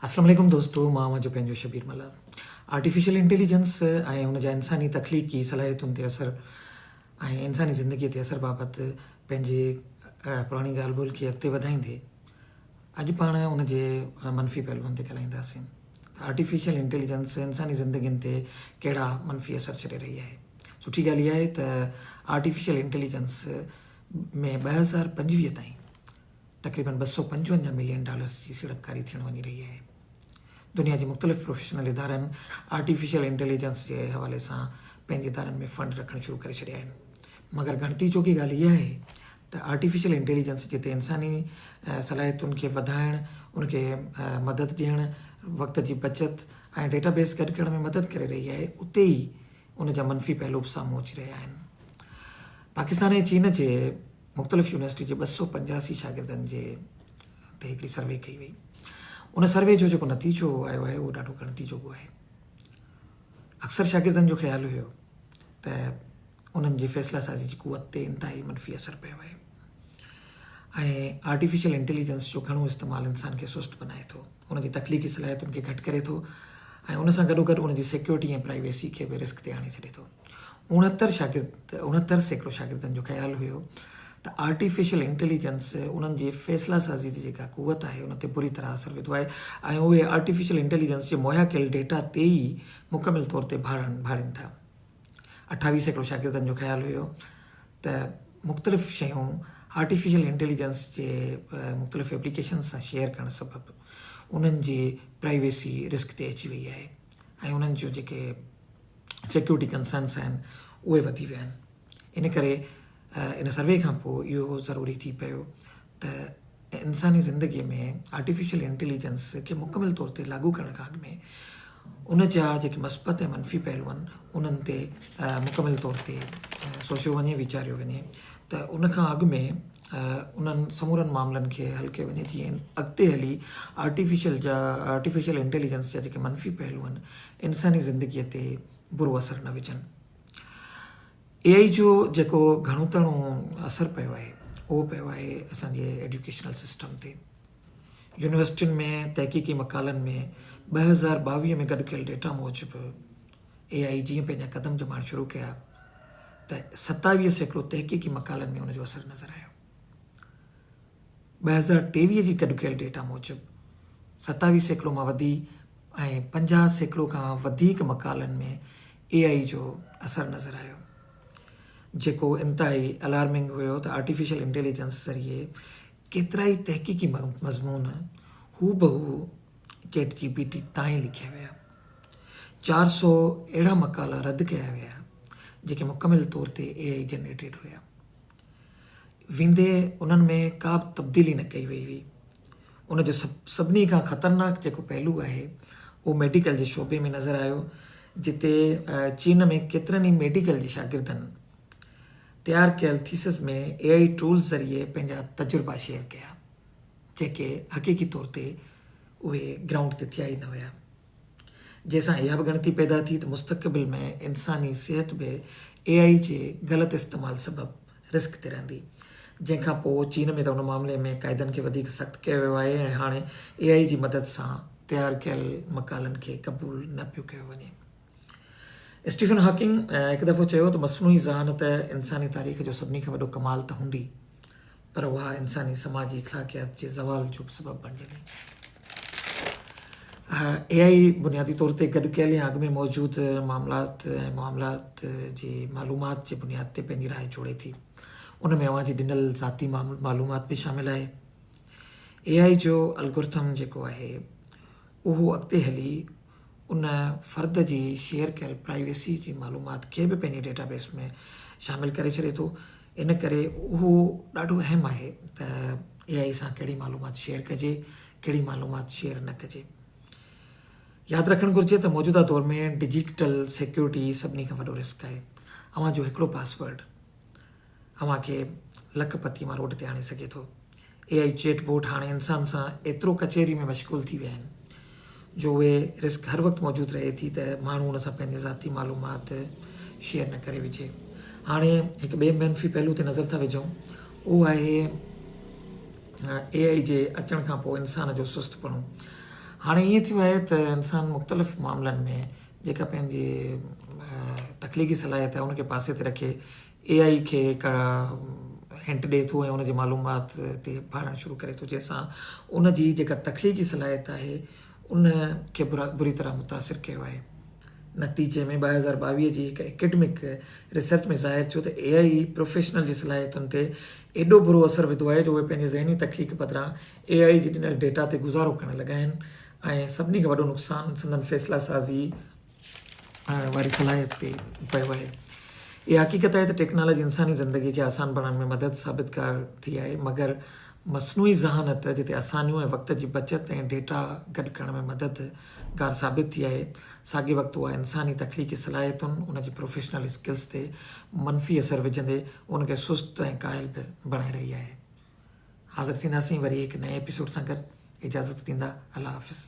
اسلام عليڪم دوستو مان اوهان جو پنهنجو شبير ملاح آرٽيفيشل انٽيليجنس ۽ ان جا انساني تخليقي صلاحيتن تي اثر ۽ انساني زندگي تي اثر بابت پنهنجي پراڻي ڳالهه ٻولهه کي اڳتي وڌائيندي اڄ پاڻ ان جي منفي پهلوئن تي ڳالهائينداسين ته آرٽيفيشل انٽيليجنس انساني زندگين تي ڪهڙا منفي اثر ڇڏي رهي آهي. سٺي ڳالهه اها آهي ته آرٽيفيشل انٽيليجنس ۾ 2025 تائين تقريبن 255 ملين ڊالرز جي سيڙپڪاري ٿيڻ وڃي رهي آهي. دنيا جي مختلف پروفيشنل ادارن آرٽيفيشل انٽيليجنس جي حوالي سان پنهنجي ادارن ۾ فنڊ رکڻ شروع ڪري ڇڏيا آهن. مگر ڳڻتي جوڳي ڳالهه اها آهي ته آرٽيفيشل انٽيليجنس جتي انساني صلاحيتن کي وڌائڻ، ان کي مدد ڏيڻ، وقت جي بچت ۽ ڊيٽا بيس گڏ ڪرڻ ۾ مدد ڪري رهي آهي اتي ئي ان جا منفي پهلو به سامهون اچي رهيا آهن. پاڪستان ۽ چين جي مختلف يونيورسٽي جي 285 شاگردن جي تي هڪڙي سروي ڪئي وئي. ان سروي جو جيڪو نتيجو آيو آهي اهو ڏاڍو ڳڻتي جوڳو آهي. اڪثر شاگردن جو خيال هيو ته انهن جي فيصلا سازي جي قوت تي انتهائي منفي اثر پيو آهي ۽ آرٽيفيشل انٽيليجنس جو گهڻو استعمال انسان کي سست بنائي ٿو، ان جي تخليقي صلاحيتن کي گهٽ ڪري ٿو ۽ ان سان گڏوگڏ ان جي سيڪيورٽي ۽ پرائيويسي کي به رسڪ تي آڻي ڇڏي ٿو. 69 شاگرد 69% شاگردن جو خيال هيو ته آرٽيفيشل انٽيليجنس انهن جي فيصلا سازي جي جيڪا قوت آهي ان تي بري طرح اثر وڌو آهي ۽ اهي آرٽيفيشل انٽيليجنس جي مهيا ڪيل ڊيٽا تي ئي مڪمل طور تي ڀاڙڻ ڀاڙين ٿا. 28% شاگردن جو خيال هيو ته مختلف شيون آرٽيفيشل انٽيليجنس جي مختلف ايپليڪيشنز سان شيئر ڪرڻ سبب انهن جي پرائيويسي رسڪ تي اچي وئي آهي ۽ انهن جو جيڪي سيڪيورٽي ڪنسرنس آهن اهي وڌي ويا آهن. ان ڪري ان سروي کان پوء اهو ضروري ٿي پيو ته انساني زندگي ۾ آرٽيفيشل انٽيليجنس کي مڪمل طور تي لاڳو ڪرڻ کان اڳ ۾ ان جا جيڪي مثبت ۽ منفي پهلو آهن انهن تي مڪمل طور تي سوچيو وڃي ويچاريو وڃي ته ان کان اڳ ۾ انهن سمورن معاملن کي حل ڪيو وڃي جيئن اڳتي هلي آرٽيفيشل جا آرٽيفيشل انٽيليجنس جا جيڪي منفي پهلو آهن انساني زندگي تي برو اثر نه وجهن. اي آئي جو جيڪو گهڻو تڻو اثر پيو آهي اهو پيو آهي اسان جي ايڊيوڪيشنل سسٽم تي. يونيورسٽين ۾ تحقيقي مقالن ۾ 2022 ۾ گڏ ڪيل ڊيٽا موجب اي آئي جيئن پنهنجا قدم ڄمائڻ شروع ڪيا ته 27% تحقيقي مقالن ۾ ان جو اثر نظر آيو. 2023 جي گڏ ڪيل ڊيٽا موجب 27% مان وڌي ۽ 50% کان وڌيڪ مقالن ۾ اي آئي جو اثر نظر آيو، جيڪو انتهائي الارمنگ هيو ته آرٽيفيشل انٽيليجنس ذريعي ڪيترائي تحقيقي مضمون هوبهو چيٽ جي پي ٽي تائين لکيا ويا. 400 اهڙا مقالا رد ڪيا ويا جيڪي مڪمل طور تي اي آئي جنريٽيڊ هيا. ويندي انهن ۾ ڪا به تبديلي نه ڪئي وئي هئي. ان جو سڀني کان خطرناڪ جيڪو پهلو آهي اهو ميڊيڪل جي شعبي ۾ نظر آيو جتي چين ۾ ڪيترن ئي ميڊيڪل جي شاگردن تيار ڪيل ٿيسز ۾ اي آئي ٽولز ذريعي پنهنجا تجربا شيئر ڪيا جيڪي حقيقي طور تي اهي گرائونڊ تي ٿيا ئي نه هيا. جنهن سان اها به ڳڻتي پيدا ٿي ته مستقبل ۾ انساني صحت به اي آئي جي غلط استعمال سبب رسڪ تي رهندي. جنهن کان پوء چين ۾ ته ان معاملي ۾ قاعدن کي وڌيڪ سخت ڪيو ويو آهي ۽ هاڻي اي آئي جي مدد سان تيار ڪيل مقالن کي قبول نه پيو ڪيو وڃي. اسٽيفن هاڪنگ هڪ دفعو چيو ته مصنوعي ذهانت انساني تاريخ جو سڀني کان وڏو ڪمال ته هوندي پر اها انساني سماجي اخلاقيات جي زوال جو به سبب بڻجندي. اي آئي بنيادي طور تي گڏ ڪيل يا اڳ ۾ موجود معاملات ۽ معاملات جي معلومات جي بنياد تي پنهنجي راء جوڙي ٿي. ان ۾ اوهان جي ڏنل ذاتي معلومات به شامل آهي. اي آئي جو الگورٿم جيڪو آهي اهو اڳتي هلي ان فرد جي شيئر ڪيل پرائيويسي جي معلومات کي به پنهنجي ڊيٽا بيس ۾ شامل ڪري ڇڏي ٿو. ان ڪري اهو ڏاڍو اهم آهي ته اي آئي سان ڪهڙي معلومات شيئر ڪجي ڪهڙي معلومات شيئر نه ڪجي. ياد رکڻ گهرجي ته موجوده دور ۾ ڊجيٽل سيڪيورٽي سڀني کان وڏو رسڪ آهي. اوهان جو هڪڙو پاسورڊ اوهان کي لک پتي مان روڊ تي آڻي سگهي ٿو. اي آئي چيٽ بوٽ هاڻي انسان سان ايترو ڪچهري ۾ مشغول ٿي ويا آهن جو اهي رسڪ هر وقت موجود رهي ٿي ته ماڻهو ان سان پنهنجي ذاتي معلومات شيئر نه ڪري وجهي. هاڻي هڪ ٻئي منفي پهلو تي نظر ٿا وجهون اهو آهي اي آئي جي اچڻ کان پوء انسان جو سست پڻو. هاڻي ائين ٿيو آهي ته انسان مختلف معاملن ۾ جيڪا پنهنجي تخليقي صلاحيت آهي ان کي پاسي تي رکي اي آئي کي هڪ هنٽ ڏئي ٿو ۽ ان جي معلومات تي ڀاڙڻ شروع ڪري ٿو جنهن سان ان جي جيڪا تخليقي صلاحيت آهي ان کي بري طرح متاثر ڪيو آهي. نتيجي ۾ 2022 جي هڪ اڪيڊمڪ ريسرچ ۾ ظاهر ٿيو ته اي آئي پروفيشنل جي صلاحيتن تي ايڏو برو اثر وڌو آهي جو اهي پنهنجي ذهني تخليق بدران اي آئي جي ڏنل ڊيٽا تي گذارو ڪرڻ لڳا آهن ۽ سڀني کان وڏو نقصان سندن فيصلا سازي واري صلاحيت تي پيو آهي. اها حقيقت آهي ته ٽيڪنالاجي انساني زندگي کي آسان بڻائڻ ۾ مدد ثابتڪار ٿي آهي مگر مصنوعي ذهانت جتي آسانيون ۽ وقت جي بچت ۽ ڊيٽا گڏ ڪرڻ ۾ مدد گار ثابت ٿي آهي ساڳي وقت اها انساني تخليقي صلاحيتن ان جي پروفيشنل اسڪلز تي منفي اثر وجهندي ان کي سست ۽ ڪاهل به بڻائي رهي آهي. حاضر ٿينداسين وري هڪ نئين ايپيسوڊ سان گڏ اجازت ڏيندا الله حافظ.